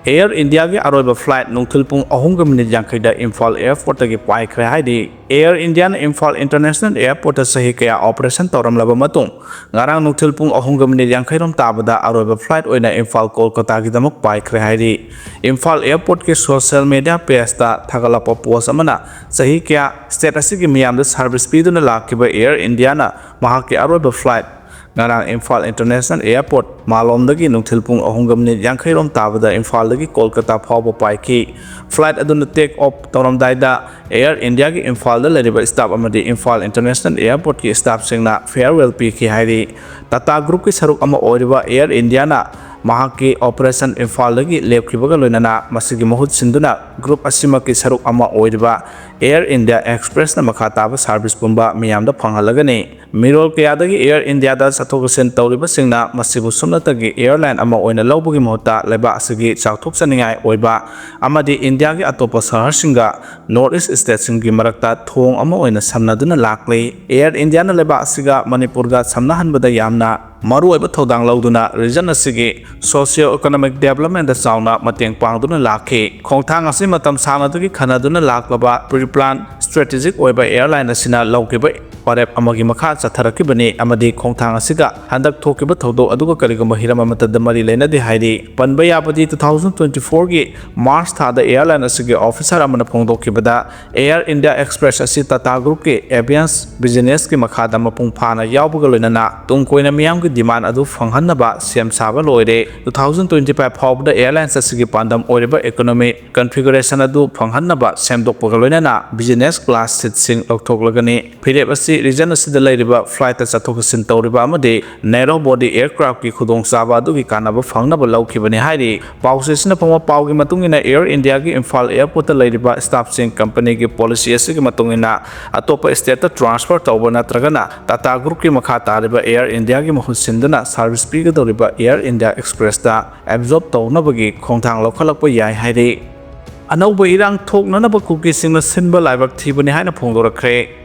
Air Indiaꯒꯤ ꯑꯔꯣꯏꯕ flight ꯅꯨꯡꯊꯤꯜ ꯄꯨꯡ ꯑꯍꯨꯝꯒ ꯃꯤꯅꯤꯠ ꯌꯥꯡꯈꯩꯗ ꯏꯝꯐꯥꯜ airportꯇꯒꯤ ꯄꯥꯏꯈ꯭ꯔꯦ ꯍꯥꯏꯔꯤ꯫ Air Indiaꯅ ꯏꯝꯐꯥꯜ International Airportꯇ ꯆꯍꯤ ꯀꯌꯥ operation ꯇꯧꯔꯝꯂꯕ ꯃꯇꯨꯡ, ꯉꯔꯥꯡ ꯅꯨꯡꯊꯤꯜ ꯄꯨꯡ ꯑꯍꯨꯝꯒ ꯃꯤꯅꯤꯠ ꯌꯥꯡꯈꯩꯔꯣꯝ ꯇꯥꯕꯗ ꯑꯔꯣꯏꯕ flight ꯑꯣꯏꯅ ꯏꯝꯐꯥꯜ ꯀꯣꯜꯀꯇꯥꯒꯤꯗꯃꯛ ꯄꯥꯏꯈ꯭ꯔꯦ ꯍꯥꯏꯔꯤ꯫ ꯏꯝꯐꯥꯜ airportꯀꯤ social media pageꯇ ꯊꯥꯒꯠꯂꯛꯄ post ꯑꯃꯅ ꯆꯍꯤ ꯀꯌꯥ state ꯑꯁꯤꯒꯤ ꯃꯤꯌꯥꯝꯗ service ꯄꯤꯗꯨꯅ ꯂꯥꯛꯈꯤꯕ Air Indiaꯅ ꯃꯍꯥꯛꯀꯤ ꯑꯔꯣꯏꯕ flight ꯉꯔꯥꯡ ꯏꯝꯐꯥꯜ International Airport ꯃꯥꯂꯣꯝꯗꯒꯤ ꯅꯨꯡꯊꯤꯜ ꯄꯨꯡ ꯑꯍꯨꯝꯒ ꯃꯤꯅꯤꯠ ꯌꯥꯡꯈꯩꯔꯣꯝ ꯇꯥꯕꯗ ꯏꯝꯐꯥꯜꯗꯒꯤ ꯀꯣꯜꯀꯇꯥ ꯐꯥꯎꯕ ꯄꯥꯏꯈꯤ꯫ Flight ꯑꯗꯨꯅ take off ꯇꯧꯔꯝꯗꯥꯏꯗ Air Indiaꯒꯤ ꯏꯝꯐꯥꯜꯗ ꯂꯩꯔꯤꯕ staff ꯑꯃꯗꯤ ꯏꯝꯐꯥꯜ International Airportꯀꯤ staffꯁꯤꯡꯅ farewell ꯄꯤꯈꯤ ꯍꯥꯏꯔꯤ꯫ Tata Groupꯀꯤ ꯁꯔꯨꯛ ꯑꯃ ꯑꯣꯏꯔꯤꯕ Air Indiaꯅ ꯃꯍꯥꯛꯀꯤ operation ꯏꯝꯐꯥꯜꯗꯒꯤ ꯂꯦꯞꯈꯤꯕꯒ ꯂꯣꯏꯅꯅ ꯃꯁꯤꯒꯤ ꯃꯍꯨꯠ ꯁꯤꯟꯗꯨꯅ group ꯑꯁꯤꯃꯛꯀꯤ ꯁꯔꯨꯛ ꯑꯃ ꯑꯣꯏꯔꯤꯕ Air India Expressꯅ ꯃꯈꯥ ꯇꯥꯕ service ꯄꯨꯝꯕ ꯃꯤꯌꯥꯝꯗ ꯐꯪꯍꯜꯂꯒꯅꯤ꯫ ꯃꯤꯔꯣꯜ ꯀꯌꯥꯗꯒꯤ Air Indiaꯗ ꯆꯠꯊꯣꯛ ꯆꯠꯁꯤꯟ ꯇꯧꯔꯤꯕꯁꯤꯡꯅ ꯃꯁꯤꯕꯨ ꯁꯨꯞꯅꯇꯒꯤ airline ꯑꯃ ꯑꯣꯏꯅ ꯂꯧꯕꯒꯤ ꯃꯍꯨꯠꯇ ꯂꯩꯕꯥꯛ ꯑꯁꯤꯒꯤ ꯆꯥꯎꯊꯣꯛꯆꯅꯤꯡꯉꯥꯏ ꯑꯣꯏꯕ ꯑꯃꯗꯤ ꯏꯟꯗꯤꯌꯥꯒꯤ ꯑꯇꯣꯞꯄ ꯁꯍꯔꯁꯤꯡꯒ North East stateꯁꯤꯡꯒꯤ ꯃꯔꯛꯇ ꯊꯣꯡ ꯑꯃ ꯑꯣꯏꯅ ꯁꯝꯅꯗꯨꯅ ꯂꯥꯛꯂꯤ꯫ Air Indiaꯅ ꯂꯩꯕꯥꯛ ꯑꯁꯤꯒ ꯃꯅꯤꯄꯨꯔꯒ ꯁꯝꯅꯍꯟꯕꯗ ꯌꯥꯝꯅ ꯃꯔꯨꯑꯣꯏꯕ ꯊꯧꯗꯥꯡ ꯂꯧꯗꯨꯅ region ꯑꯁꯤꯒꯤ socio economic developmentꯇ ꯆꯥꯎꯅ ꯃꯇꯦꯡ ꯄꯥꯡꯗꯨꯅ ꯂꯥꯛꯈꯤ꯫ ꯈꯣꯡꯊꯥꯡ ꯑꯁꯤ ꯃꯇꯝ ꯁꯥꯡꯅꯗꯒꯤ ꯈꯟꯅꯗꯨꯅ ꯂꯥꯛꯂꯕ pre-plan strategic ꯑꯣꯏꯕ airline ꯑꯁꯤꯅ ꯂꯧꯈꯤꯕ ꯋꯥꯔꯦꯞ ꯑꯃꯒꯤ ꯃꯈꯥ ꯆꯠꯊꯔꯛꯈꯤꯕꯅꯤ ꯑꯃꯗꯤ ꯈꯣꯡꯊꯥꯡ ꯑꯁꯤꯒ ꯍꯟꯗꯛ ꯊꯣꯛꯈꯤꯕ ꯊꯧꯗꯣꯛ ꯑꯗꯨꯒ ꯀꯔꯤꯒꯨꯝꯕ ꯍꯤꯔꯝ ꯑꯃꯠꯇꯗ ꯃꯔꯤ ꯂꯩꯅꯗꯦ ꯍꯥꯏꯔꯤ꯫ ꯄꯟꯕ ꯌꯥꯕꯗꯤ, two thousand twenty fourꯒꯤ March ꯊꯥꯗ airline ꯑꯁꯤꯒꯤ officer ꯑꯃꯅ ꯐꯣꯡꯗꯣꯛꯈꯤꯕꯗ, Air India Express ꯑꯁꯤ Tata Groupꯀꯤ aviation businessꯀꯤ ꯃꯈꯥꯗ ꯃꯄꯨꯡ ꯐꯥꯅ ꯌꯥꯎꯕꯒ ꯂꯣꯏꯅꯅ ꯇꯨꯡ ꯀꯣꯏꯅ ꯃꯤꯌꯥꯝꯒꯤ demand ꯑꯗꯨ ꯐꯪꯍꯟꯅꯕ ꯁꯦꯝ ꯁꯥꯕ ꯂꯣꯏꯔꯦ꯫ Two thousand twenty five ꯐꯥꯎꯕꯗ airlines ꯑꯁꯤꯒꯤ ꯄꯥꯟꯗꯝ ꯑꯣꯏꯔꯤꯕ economy configuration ꯑꯗꯨ ꯐꯪꯍꯟꯅꯕ ꯁꯦꯝꯗꯣꯛꯄꯒ ꯂꯣꯏꯅꯅ business class seatꯁꯤꯡ ꯂꯧꯊꯣꯛꯂꯒꯅꯤ꯫ ꯐꯤꯔꯦꯞ ꯑꯁꯤ region ꯑꯁꯤꯗ ꯂꯩꯔꯤꯕ flightꯇ ꯆꯠꯊꯣꯛ ꯆꯠꯁꯤꯟ ꯇꯧꯔꯤꯕ ꯑꯃꯗꯤ narrow body aircraftꯀꯤ ꯈꯨꯗꯣꯡꯆꯥꯕ ꯑꯗꯨꯒꯤ ꯀꯥꯟꯅꯕ ꯐꯪꯅꯕ ꯂꯧꯈꯤꯕꯅꯤ ꯍꯥꯏꯔꯤ꯫ ꯄꯥꯎꯆꯦꯁꯤꯅ ꯐꯣꯡꯕ ꯄꯥꯎꯒꯤ ꯃꯇꯨꯡ ꯏꯟꯅ, Air Indiaꯒꯤ ꯏꯝꯐꯥꯜ airportꯇ ꯂꯩꯔꯤꯕ staffꯁꯤꯡ companyꯒꯤ policy ꯑꯁꯤꯒꯤ ꯃꯇꯨꯡ ꯏꯟꯅ ꯑꯇꯣꯞꯄ stateꯇ transfer ꯇꯧꯕ ꯅꯠꯇ꯭ꯔꯒꯅ Tata Groupꯀꯤ ꯃꯈꯥ ꯇꯥꯔꯤꯕ Air Indiaꯒꯤ ꯃꯍꯨꯠ ꯁꯤꯟꯗꯨꯅ service ꯄꯤꯒꯗꯧꯔꯤꯕ Air India Expressꯇ absorb ꯇꯧꯅꯕꯒꯤ ꯈꯣꯡꯊꯥꯡ ꯂꯧꯈꯠꯂꯛꯄ ꯌꯥꯏ ꯍꯥꯏꯔꯤ꯫ ꯑꯅꯧꯕ ꯏꯔꯥꯡ ꯊꯣꯛꯅꯅꯕ ꯀꯨꯀꯤꯁꯤꯡꯅ ꯁꯤꯟꯕ ꯂꯥꯏꯕꯛ ꯊꯤꯕꯅꯤ ꯍꯥꯏꯅ ꯐꯣꯡꯗꯣꯔꯛꯈ꯭ꯔꯦ꯫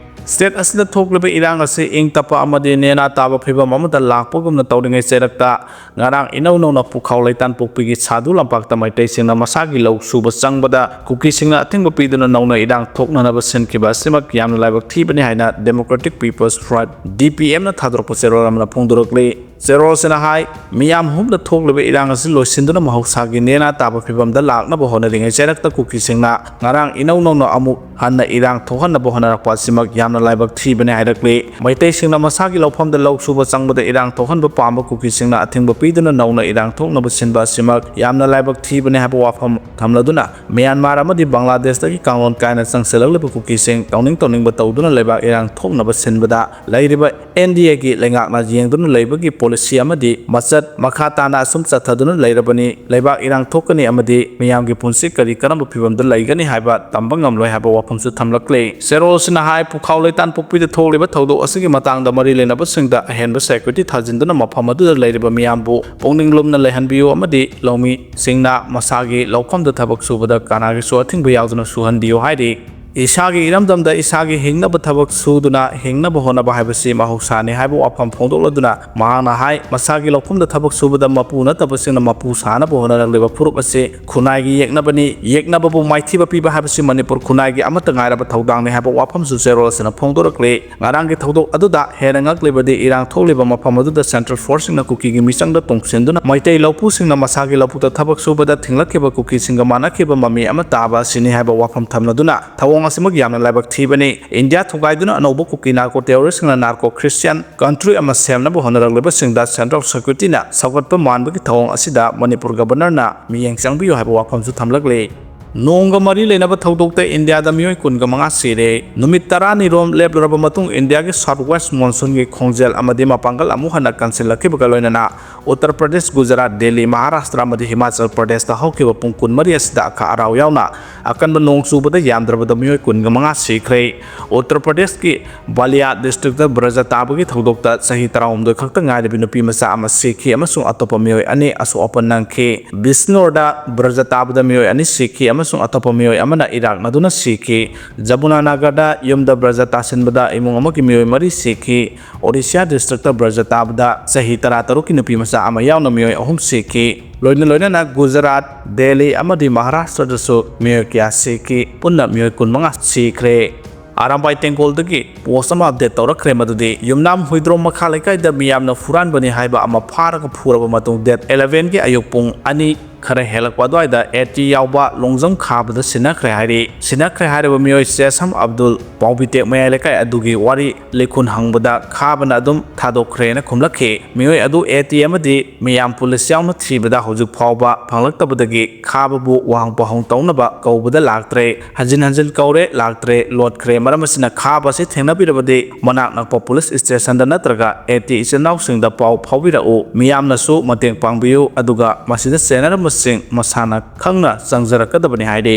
State ꯑꯁꯤꯗ ꯊꯣꯛꯂꯤꯕ ꯏꯔꯥꯡ ꯑꯁꯤ ꯏꯪ ꯇꯞꯄ ꯑꯃꯗꯤ ꯅꯦꯅꯥ ꯇꯥꯕ ꯐꯤꯕꯝ ꯑꯃꯗ ꯂꯥꯛꯄꯒꯨꯝꯅ ꯇꯧꯔꯤꯉꯩ ꯆꯩꯔꯛꯇ, ꯉꯔꯥꯡ ꯏꯅꯧ ꯅꯧꯅ ꯄꯨꯈꯥꯎ ꯂꯩꯇꯥꯟꯄꯣꯛꯄꯤꯒꯤ ꯁꯥꯗꯨ ꯂꯝꯄꯥꯛꯇ ꯃꯩꯇꯩꯁꯤꯡꯅ ꯃꯁꯥꯒꯤ ꯂꯧ ꯁꯨꯕ ꯆꯪꯕꯗ ꯀꯨꯀꯤꯁꯤꯡꯅ ꯑꯊꯤꯡꯕ ꯄꯤꯗꯨꯅ ꯅꯧꯅ ꯏꯔꯥꯡ ꯊꯣꯛꯅꯅꯕ ꯁꯤꯟꯈꯤꯕ ꯑꯁꯤꯃꯛ ꯌꯥꯝꯅ ꯂꯥꯏꯕꯛ ꯊꯤꯕꯅꯤ ꯍꯥꯏꯅ Democratic People's Front, D P M ꯅ ꯊꯥꯗꯣꯔꯛꯄ ꯆꯦꯔꯣꯜ ꯑꯃꯅ ꯐꯣꯡꯗꯣꯔꯛꯂꯤ꯫ ꯆꯦꯔꯣꯜꯁꯤꯅ ꯍꯥꯏ, ꯃꯤꯌꯥꯝ ꯍꯨꯝꯗ ꯊꯣꯛꯂꯤꯕ ꯏꯔꯥꯡ ꯑꯁꯤ ꯂꯣꯏꯁꯤꯟꯗꯨꯅ ꯃꯍꯧꯁꯥꯒꯤ ꯅꯦꯅꯥ ꯇꯥꯕ ꯐꯤꯕꯝꯗ ꯂꯥꯛꯅꯕ ꯍꯣꯠꯅꯔꯤꯉꯩ ꯆꯩꯔꯛꯇ ꯀꯨꯀꯤꯁꯤꯡꯅ ꯉꯔꯥꯡ ꯏꯅꯧ ꯅꯧꯅ ꯑꯃꯨꯛ ꯍꯟꯅ ꯏꯔꯥꯡ ꯊꯣꯛꯍꯟꯅꯕ ꯍꯣꯠꯅꯔꯛꯄ ꯑꯁꯤꯃꯛ ꯌꯥꯝꯅ ꯂꯥꯏꯕꯛ ꯊꯤꯕꯅꯤ ꯍꯥꯏꯔꯛꯂꯤ꯫ ꯃꯩꯇꯩꯁꯤꯡꯅ ꯃꯁꯥꯒꯤ ꯂꯧꯐꯝꯗ ꯂꯧ ꯁꯨꯕ ꯆꯪꯕꯗ ꯏꯔꯥꯡ ꯊꯣꯛꯍꯟꯕ ꯄꯥꯝꯕ ꯀꯨꯀꯤꯁꯤꯡꯅ ꯑꯊꯤꯡꯕ ꯄꯤꯗꯨꯅ ꯅꯧꯅ ꯏꯔꯥꯡ ꯊꯣꯛꯅꯕ ꯁꯤꯟꯕ ꯑꯁꯤꯃꯛ ꯌꯥꯝꯅ ꯂꯥꯏꯕꯛ ꯊꯤꯕꯅꯤ ꯍꯥꯏꯕ ꯋꯥꯐꯝ ꯊꯝꯂꯗꯨꯅ, ꯃ꯭ꯌꯥꯟꯃꯥꯔ ꯑꯃꯗꯤ ꯕꯪꯒ꯭ꯂꯥꯗꯦꯁꯇꯒꯤ ꯀꯥꯡꯂꯣꯟ ꯀꯥꯏꯅ ꯆꯪꯁꯤꯜꯂꯛꯂꯤꯕ ꯀꯨꯀꯤꯁꯤꯡ ꯇꯧꯅꯤꯡ ꯇꯧꯅꯤꯡꯕ ꯇꯧꯗꯨꯅ ꯂꯩꯕꯥꯛ ꯏꯔꯥꯡ ꯊꯣꯛꯅꯕ ꯁꯤꯟꯕꯗ ꯂꯩꯔꯤꯕ N D A ꯒꯤ ꯂꯩꯉꯥꯛꯅ ꯌꯦꯡꯗꯨꯅ ꯂꯩꯕꯒꯤ policy ꯑꯃꯗꯤ ꯃꯆꯠ ꯃꯈꯥ ꯇꯥꯅ ꯑꯁꯨꯝ ꯆꯠꯊꯗꯨꯅ ꯂꯩꯔꯕꯅꯤ꯫ ꯂꯩꯕꯥꯛ ꯏꯔꯥꯡ ꯊꯣꯛꯀꯅꯤ ꯑꯃꯗꯤ ꯃꯤꯌꯥꯝꯒꯤ ꯄꯨꯟꯁꯤ ꯀꯔꯤ ꯀꯔꯝꯕ ꯐꯤꯕꯝꯗ ꯂꯩꯒꯅꯤ ꯍꯥꯏꯕ ꯇꯝꯕ ꯉꯝꯂꯣꯏ ꯍꯥꯏꯕ ꯋꯥꯐꯝꯁꯨ ꯊꯝꯂꯛꯂꯦ꯫ ꯆꯦꯔꯣꯜꯁꯤꯅ ꯍꯥꯏ, ꯄꯨꯈꯥꯎ ꯂꯩꯇꯥꯟ ꯄꯣꯛꯄꯤꯗ ꯊꯣꯛꯂꯤꯕ ꯊꯧꯗꯣꯛ ꯑꯁꯤꯒꯤ ꯃꯇꯥꯡꯗ ꯃꯔꯤ ꯂꯩꯅꯕꯁꯤꯡꯗ ꯑꯍꯦꯟꯕ security ꯊꯥꯖꯤꯟꯗꯨꯅ ꯃꯐꯝ ꯑꯗꯨꯗ ꯂꯩꯔꯤꯕ ꯃꯤꯌꯥꯝꯕꯨ ꯄꯨꯛꯅꯤꯡ ꯂꯨꯝꯅ ꯂꯩꯍꯟꯕꯤꯌꯨ ꯑꯃꯗꯤ ꯂꯧꯃꯤꯁꯤꯡꯅ ꯃꯁꯥꯒꯤ ꯂꯧꯐꯝꯗ ꯊꯕꯛ ꯁꯨꯕꯗ ꯀꯅꯥꯒꯤꯁꯨ ꯑꯊꯤꯡꯕ ꯌꯥꯎꯗꯅ ꯁꯨꯍꯟꯕꯤꯌꯨ ꯍꯥꯏꯔꯤ꯫ ꯏꯁꯥꯒꯤ ꯏꯔꯝꯗꯝꯗ ꯏꯁꯥꯒꯤ ꯍꯤꯡꯅꯕ ꯊꯕꯛ ꯁꯨꯗꯨꯅ ꯍꯤꯡꯅꯕ ꯍꯣꯠꯅꯕ ꯍꯥꯏꯕꯁꯤ ꯃꯍꯧꯁꯥꯅꯤ ꯍꯥꯏꯕ ꯋꯥꯐꯝ ꯐꯣꯡꯗꯣꯛꯂꯗꯨꯅ ꯃꯍꯥꯛꯅ ꯍꯥꯏ, ꯃꯁꯥꯒꯤ ꯂꯧꯐꯝꯗ ꯊꯕꯛ ꯁꯨꯕꯗ ꯃꯄꯨ ꯅꯠꯇꯕꯁꯤꯡꯅ ꯃꯄꯨ ꯁꯥꯅꯕ ꯍꯣꯠꯅꯔꯛꯂꯤꯕ ꯐꯨꯔꯨꯞ ꯑꯁꯤ ꯈꯨꯟꯅꯥꯏꯒꯤ ꯌꯦꯛꯅꯕꯅꯤ꯫ ꯌꯦꯛꯅꯕꯕꯨ ꯃꯥꯏꯊꯤꯕ ꯄꯤꯕ ꯍꯥꯏꯕꯁꯤ ꯃꯅꯤꯄꯨꯔ ꯈꯨꯟꯅꯥꯏꯒꯤ ꯑꯃꯠꯇ ꯉꯥꯏꯔꯕ ꯊꯧꯗꯥꯡꯅꯤ ꯍꯥꯏꯕ ꯋꯥꯐꯝꯁꯨ ꯆꯦꯔꯣꯜ ꯑꯁꯤꯅ ꯐꯣꯡꯗꯣꯔꯛꯂꯤ꯫ ꯉꯔꯥꯡꯒꯤ ꯊꯧꯗꯣꯛ ꯑꯗꯨꯗ ꯍꯦꯟꯅ ꯉꯛꯂꯤꯕꯗꯤ ꯏꯔꯥꯡ ꯊꯣꯛꯂꯤꯕ ꯃꯐꯝ ꯑꯗꯨꯗ central force ꯁꯤꯡꯅ ꯀꯨꯀꯤꯒꯤ ꯃꯤꯆꯪꯗ ꯇꯣꯡꯁꯤꯟꯗꯨꯅ ꯃꯩꯇꯩ ꯂꯧꯄꯨꯁꯤꯡꯅ ꯃꯁꯥꯒꯤ ꯂꯧꯕꯨꯛꯇ ꯊꯕꯛ ꯁꯨꯕꯗ ꯊꯤꯡꯂꯛꯈꯤꯕ ꯀꯨꯀꯤꯁꯤꯡꯒ ꯃꯥꯟꯅꯈꯤꯕ ꯃꯃꯤ ꯑꯃ ꯇꯥꯕ ꯑꯁꯤꯅꯤ ꯍꯥꯏꯕ ꯋꯥꯐꯝ ꯊꯝꯂꯗꯨꯅ ꯊꯧꯑꯣꯡ ꯑꯁꯤꯃꯛ ꯌꯥꯝꯅ ꯂꯥꯏꯕꯛ ꯊꯤꯕꯅꯤ꯫ ꯏꯟꯗꯤꯌꯥ ꯊꯨꯒꯥꯏꯗꯨꯅ ꯑꯅꯧꯕ ꯀꯨꯀꯤ narco terrorist ꯁꯤꯡꯅ narco Christian country ꯑꯃ ꯁꯦꯝꯅꯕ ꯍꯣꯠꯅꯔꯛꯂꯤꯕꯁꯤꯡꯗ central security ꯅ ꯁꯧꯒꯠꯄ ꯃꯥꯟꯕꯒꯤ ꯊꯧꯑꯣꯡ ꯑꯁꯤꯗ ꯃꯅꯤꯄꯨꯔ governor ꯅ ꯃꯤꯠꯌꯦꯡ ꯆꯪꯕꯤꯌꯨ ꯍꯥꯏꯕ ꯋꯥꯐꯝꯁꯨ ꯊꯝꯂꯛꯂꯤ꯫ ꯅꯣꯡꯒ ꯃꯔꯤ ꯂꯩꯅꯕ ꯊꯧꯗꯣꯛꯇ ꯏꯟꯗꯤꯌꯥꯗ ꯃꯤꯑꯣꯏ ꯀꯨꯟꯒ ꯃꯉꯥ ꯁꯤꯔꯦ꯫ ꯅꯨꯃꯤꯠ ꯇꯔꯥꯅꯤꯔꯣꯝ ꯂꯦꯞꯂꯨꯔꯕ ꯃꯇꯨꯡ ꯏꯟꯗꯤꯌꯥꯒꯤ south west monsoon ꯒꯤ ꯈꯣꯡꯖꯦꯜ ꯑꯃꯗꯤ ꯃꯄꯥꯡꯒꯜ ꯑꯃꯨꯛ ꯍꯟꯅ ꯀꯟꯁꯤꯜꯂꯛꯈꯤꯕꯒ ꯂꯣꯏꯅꯅ ꯎꯠꯇꯔ ꯄ꯭ꯔꯗꯦꯁ, ꯒꯨꯖꯔꯥꯠ, ꯗꯦꯜꯂꯤ, ꯃꯍꯥꯔꯥꯁꯇ꯭ꯔ ꯑꯃꯗꯤ ꯍꯤꯃꯥꯆꯜ ꯄ꯭ꯔꯗꯦꯁꯇ ꯍꯧꯈꯤꯕ ꯄꯨꯡ ꯀꯨꯟꯃꯔꯤ ꯑꯁꯤꯗ ꯑꯈꯥ ꯑꯔꯥꯎ ꯌꯥꯎꯅ ꯑꯀꯟꯕ ꯅꯣꯡ ꯆꯨꯕꯗ ꯌꯥꯝꯗ꯭ꯔꯕꯗ ꯃꯤꯑꯣꯏ ꯀꯨꯟꯒ ꯃꯉꯥ ꯁꯤꯈ꯭ꯔꯦ꯫ ꯎꯠꯇꯔ ꯄ꯭ꯔꯗꯦꯁꯀꯤ ꯕꯥꯂꯤꯌꯥ ꯗꯤꯁꯇ꯭ꯔꯤꯛꯇ ꯕ꯭ꯔꯖ ꯇꯥꯕꯒꯤ ꯊꯧꯗꯣꯛꯇ ꯆꯍꯤ ꯇꯔꯥꯍꯨꯝꯗꯣꯏ ꯈꯛꯇ ꯉꯥꯏꯔꯕꯤ ꯅꯨꯄꯤ ꯃꯆꯥ ꯑꯃ ꯁꯤꯈꯤ ꯑꯃꯁꯨꯡ ꯑꯇꯣꯞꯄ ꯃꯤꯑꯣꯏ ꯑꯅꯤ ꯑꯁꯣꯛ ꯑꯄꯟ ꯅꯪꯈꯤ꯫ ꯕꯤꯁꯅꯣꯔꯗ ꯕ꯭ꯔꯖ ꯇꯥꯕꯗ ꯃꯤꯑꯣꯏ ꯑꯅꯤ ꯁꯤꯈꯤ ꯑꯃꯁꯨꯡ ꯑꯇꯣꯞꯄ ꯃꯤꯑꯣꯏ ꯑꯃꯅ ꯏꯔꯥꯛꯅꯗꯨꯅ ꯁꯤꯈꯤ꯫ ꯖꯃꯨꯅꯥꯅꯒꯔꯗ ꯌꯨꯝꯗ ꯕ꯭ꯔꯖ ꯇꯥꯁꯤꯟꯕꯗ ꯏꯃꯨꯡ ꯑꯃꯒꯤ ꯃꯤꯑꯣꯏ ꯃꯔꯤ ꯁꯤꯈꯤ꯫ ꯑꯣꯗꯤꯁꯥ ꯗꯤꯁꯇ꯭ꯔꯤꯛꯇ ꯕ꯭ꯔꯖ ꯇꯥꯕꯗ ꯆꯍꯤ ꯇꯔꯥꯇꯔꯨꯛꯀꯤ ꯅꯨꯄꯤ ꯃꯆꯥ ꯑꯃ ꯌꯥꯎꯅ ꯃꯤꯑꯣꯏ ꯑꯍꯨꯝ ꯁꯤꯈꯤ꯫ ꯂꯣꯏꯅ ꯂꯣꯏꯅꯅ ꯒꯨꯖꯔꯥꯠ, ꯗꯦꯜꯂꯤ ꯑꯃꯗꯤ ꯃꯍꯥꯔꯥꯁꯇ꯭ꯔꯗꯁꯨ ꯃꯤꯑꯣꯏ ꯀꯌꯥ ꯁꯤꯈꯤ꯫ ꯄꯨꯟꯅ ꯃꯤꯑꯣꯏ ꯀꯨꯟꯃꯉꯥ ꯁꯤꯈ꯭ꯔꯦ꯫ ꯑꯔꯥꯝꯕꯥꯏ ꯇꯦꯡꯀꯣꯜꯗꯒꯤ ꯄꯣꯁ ꯑꯃ ꯑꯞꯗꯦꯠ ꯇꯧꯔꯛꯈ꯭ꯔꯦ, ꯃꯗꯨꯗꯤ ꯌꯨꯝꯅꯥꯝ ꯍꯨꯏꯗ꯭ꯔꯣꯝ ꯃꯈꯥ ꯂꯩꯀꯥꯏꯗ ꯃꯤꯌꯥꯝꯅ ꯐꯨꯔꯥꯟꯕꯅꯤ ꯍꯥꯏꯕ ꯑꯃ ꯐꯥꯔꯒ ꯐꯨꯔꯕ ꯃꯇꯨꯡ, ꯗꯦꯠ ꯑꯦꯂꯦꯚꯦꯟꯒꯤ ꯑꯌꯨꯛ ꯄꯨꯡ ꯑꯅꯤ ꯈꯔ ꯍꯦꯜꯂꯛꯄ ꯑꯗꯨꯋꯥꯏꯗ ꯑꯦ ꯇꯤ ꯌꯥꯎꯕ ꯂꯣꯡꯖꯝ ꯈꯥꯕꯗ ꯁꯤꯟꯅꯈ꯭ꯔꯦ ꯍꯥꯏꯔꯤ꯫ ꯁꯤꯟꯅꯈ꯭ꯔꯦ ꯍꯥꯏꯔꯤꯕ ꯃꯤꯑꯣꯏ ꯆꯦꯁꯝ ꯑꯕꯗꯨꯜ ꯄꯥꯎꯕꯤꯇꯦꯛ ꯃꯌꯥꯏ ꯂꯩꯀꯥꯏ ꯑꯗꯨꯒꯤ ꯋꯥꯔꯤ ꯂꯤꯈꯨꯟ ꯍꯪꯕꯗ ꯈꯥꯕꯅ ꯑꯗꯨꯝ ꯊꯥꯗꯣꯛꯈ꯭ꯔꯦꯅ ꯈꯨꯝꯂꯛꯈꯤ꯫ ꯃꯤꯑꯣꯏ ꯑꯗꯨ ꯑꯦ ꯇꯤ ꯑꯃꯗꯤ ꯃꯤꯌꯥꯝ ꯄꯨꯂꯤꯁ ꯌꯥꯎꯅ ꯊꯤꯕꯗ ꯍꯧꯖꯤꯛ ꯐꯥꯎꯕ ꯐꯪꯂꯛꯇꯕꯗꯒꯤ ꯈꯥꯕꯕꯨ ꯋꯥꯍꯪ ꯄꯥꯎꯍꯪ ꯇꯧꯅꯕ ꯀꯧꯕꯗ ꯂꯥꯛꯇ꯭ꯔꯦ꯫ ꯍꯟꯖꯤꯟ ꯍꯟꯖꯤꯟ ꯀꯧꯔꯦ, ꯂꯥꯛꯇ꯭ꯔꯦ, ꯂꯣꯠꯈ꯭ꯔꯦ꯫ ꯃꯔꯝ ꯑꯁꯤꯅ ꯈꯥꯕ ꯑꯁꯤ ꯊꯦꯡꯅꯕꯤꯔꯕꯗꯤ ꯃꯅꯥꯛ ꯅꯛꯄ ꯄꯨꯂꯤꯁ ꯁ꯭ꯇꯦꯁꯟꯗ ꯅꯠꯇ꯭ꯔꯒ ꯑꯦ ꯇꯤ ꯏꯆꯤꯟ ꯏꯅꯥꯎꯁꯤꯡꯗ ꯄꯥꯎ ꯐꯥꯎꯕꯤꯔꯛꯎ꯫ ꯃꯤꯌꯥꯝꯅꯁꯨ ꯃꯇꯦꯡ ꯄꯥꯡꯕꯤꯌꯨ, ꯑꯗꯨꯒ ꯃꯁꯤꯗ ꯆꯦꯟꯅꯔꯝꯕꯁꯤꯡ ꯃꯁꯥꯅ ꯈꯪꯅ ꯆꯪꯖꯔꯛꯀꯗꯕꯅꯤ ꯍꯥꯏꯔꯤ꯫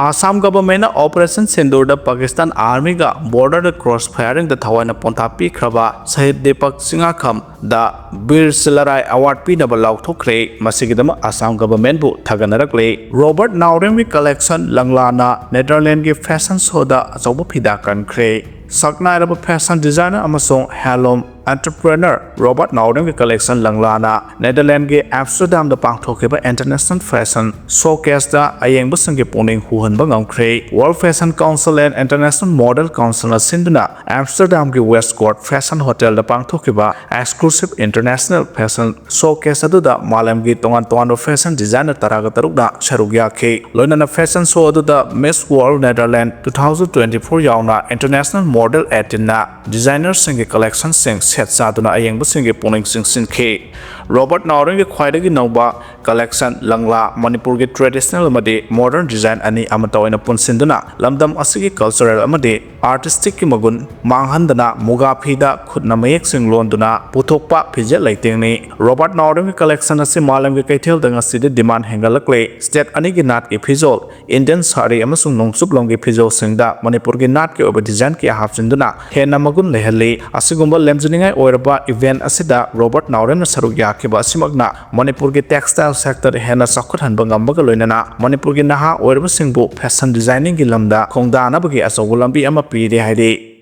ꯑꯥꯁꯥꯝ ꯒꯚꯔꯟꯃꯦꯟꯠꯅ ꯑꯣꯄꯔꯦꯁꯟ ꯁꯤꯟꯗꯨꯔꯗ ꯄꯥꯀꯤꯁꯇꯥꯟ ꯑꯥꯔꯃꯤꯒ ꯕꯣꯔꯗꯔꯗ ꯀ꯭ꯔꯣꯁ ꯐꯥꯌꯔꯤꯡꯗ ꯊꯋꯥꯏꯅ ꯄꯣꯟꯊꯥ ꯄꯤꯈ꯭ꯔꯕ ꯁꯍꯤꯗ ꯗꯤꯄꯛ ꯁꯤꯡꯍꯥꯈꯝꯗ ꯕꯤꯔ ꯁꯤꯂꯔꯥꯏ ꯑꯦꯋꯥꯔꯗ ꯄꯤꯅꯕ ꯂꯥꯎꯊꯣꯛꯈ꯭ꯔꯦ꯫ ꯃꯁꯤꯒꯤꯗꯃꯛ ꯑꯥꯁꯥꯝ ꯒꯚꯔꯟꯃꯦꯟꯠꯕꯨ ꯊꯥꯒꯠꯅꯔꯛꯂꯦ꯫ ꯔꯣꯕꯥꯔꯠ ꯅꯥꯎꯔꯦꯝꯒꯤ ꯀꯂꯦꯛꯁꯟ ꯂꯪꯂꯥꯅ ꯅꯦꯗꯔꯂꯦꯟꯒꯤ ꯐꯦꯁꯟ ꯁꯣꯗ ꯑꯆꯧꯕ ꯐꯤꯗꯥ ꯀꯟꯈ꯭ꯔꯦ꯫ ꯁꯛꯅꯥꯏꯔꯕ ꯐꯦꯁꯟ ꯗꯤꯖꯥꯏꯅꯔ ꯑꯃꯁꯨꯡ ꯍꯦꯟꯂꯨꯝ ꯑꯦꯟꯇꯔꯄ꯭ꯔꯦꯅꯔ ꯔꯣꯕꯥꯔꯠ ꯅꯥꯎꯔꯦꯝꯒꯤ ꯀꯂꯦꯛꯁꯟ ꯂꯪꯂꯥꯅ ꯅꯦꯗꯔꯂꯦꯟꯒꯤ ꯑꯦꯝꯁꯇꯔꯗꯥꯝꯗ ꯄꯥꯡꯊꯣꯛꯈꯤꯕ ꯏꯟꯇꯔꯅꯦꯁꯅꯦꯜ ꯐꯦꯁꯟ ꯁꯣꯀꯦꯁꯇ ꯑꯌꯦꯡꯕꯁꯤꯡꯒꯤ ꯄꯨꯛꯅꯤꯡ ꯍꯨꯍꯟꯕ ꯉꯝꯈ꯭ꯔꯦ꯫ World Fashion Council and International Model Councilꯅ ꯁꯤꯟꯗꯨꯅ ꯑꯦꯝꯁꯇꯔꯗꯥꯝꯒꯤ ꯋꯦꯁ꯭ꯠ ꯀꯣꯔꯠ ꯐꯦꯁꯟ ꯍꯣꯇꯦꯜꯗ ꯄꯥꯡꯊꯣꯛꯈꯤꯕ exclusive international fashion showcase ꯑꯗꯨꯗ ꯃꯥꯂꯦꯝꯒꯤ ꯇꯣꯉꯥꯟ ꯇꯣꯉꯥꯟꯕ ꯐꯦꯁꯟ ꯗꯤꯖꯥꯏꯅꯔ ꯇꯔꯥꯒ ꯇꯔꯨꯛꯅ ꯁꯔꯨꯛ ꯌꯥꯈꯤ꯫ ꯂꯣꯏꯅꯅ ꯐꯦꯁꯟ ꯁꯣ ꯑꯗꯨꯗ Miss World Netherlands two thousand twenty four ꯌꯥꯎꯅ international Model eighteenꯅ designerꯁꯤꯡꯒꯤ collectionꯁꯤꯡ set ꯆꯥꯗꯨꯅ ꯑꯌꯦꯡꯕꯁꯤꯡꯒꯤ ꯄꯨꯛꯅꯤꯡ ꯆꯤꯡꯁꯤꯟꯈꯤ꯫ ꯔꯣꯕꯥꯔꯠ ꯅꯥꯎꯔꯦꯝꯒꯤ ꯈ꯭ꯋꯥꯏꯗꯒꯤ ꯅꯧꯕ collection ꯂꯪꯂꯥ ꯃꯅꯤꯄꯨꯔꯒꯤ traditional ꯑꯃꯗꯤ modern design ꯑꯅꯤ ꯑꯃꯠꯇ ꯑꯣꯏꯅ ꯄꯨꯟꯁꯤꯟꯗꯨꯅ ꯂꯝꯗꯝ ꯑꯁꯤꯒꯤ cultural ꯑꯃꯗꯤ artisticꯀꯤ ꯃꯒꯨꯟ ꯃꯥꯡꯍꯟꯗꯅ ꯃꯨꯒꯥ ꯐꯤꯗ ꯈꯨꯠꯅ ꯃꯌꯦꯛꯁꯤꯡ ꯂꯣꯟꯗꯨꯅ ꯄꯨꯊꯣꯛꯄ ꯐꯤꯖꯦꯠ ꯂꯩꯇꯦꯡꯅꯤ꯫ ꯔꯣꯕꯥꯔꯠ ꯅꯥꯎꯔꯦꯝꯒꯤ collection ꯑꯁꯤ ꯃꯥꯂꯦꯝꯒꯤ ꯀꯩꯊꯦꯜꯗ ꯉꯁꯤꯗꯤ demand ꯍꯦꯟꯒꯠꯂꯛꯂꯦ꯫ State ꯑꯅꯤꯒꯤ ꯅꯥꯠꯀꯤ ꯐꯤꯖꯣꯜ, Indian ꯁꯥꯔꯤ ꯑꯃꯁꯨꯡ ꯅꯣꯡꯆꯨꯞ ꯂꯝꯒꯤ ꯐꯤꯖꯣꯜꯁꯤꯡꯗ ꯃꯅꯤꯄꯨꯔꯒꯤ ꯅꯥꯠꯀꯤ ꯑꯣꯏꯕ design ꯀꯌꯥ ꯍꯥꯞꯆꯤꯟꯗꯨꯅ ꯍꯦꯟꯅ ꯃꯒꯨꯟ ꯂꯩꯍꯜꯂꯤ꯫ ꯑꯁꯤꯒꯨꯝꯕ ꯂꯦꯝꯖꯅꯤꯡꯉꯥꯏ ꯑꯣꯏꯔꯕ event ꯑꯁꯤꯗ ꯔꯣꯕꯥꯔꯠ ꯅꯥꯎꯔꯦꯝꯅ ꯁꯔꯨꯛ ꯌꯥꯈꯤꯕ ꯑꯁꯤꯃꯛꯅ ꯃꯅꯤꯄꯨꯔꯒꯤ textile sector ꯍꯦꯟꯅ ꯆꯥꯎꯈꯠꯍꯟꯕ ꯉꯝꯕꯒ ꯂꯣꯏꯅꯅ ꯃꯅꯤꯄꯨꯔꯒꯤ ꯅꯍꯥ ꯑꯣꯏꯔꯕꯁꯤꯡꯕꯨ fashion designingꯒꯤ ꯂꯝꯗ ꯈꯣꯡꯗꯥꯅꯕꯒꯤ ꯑꯆꯧꯕ ꯂꯝꯕꯤ ꯑꯃ ꯄꯤꯔꯦ ꯍꯥꯏꯔꯤ꯫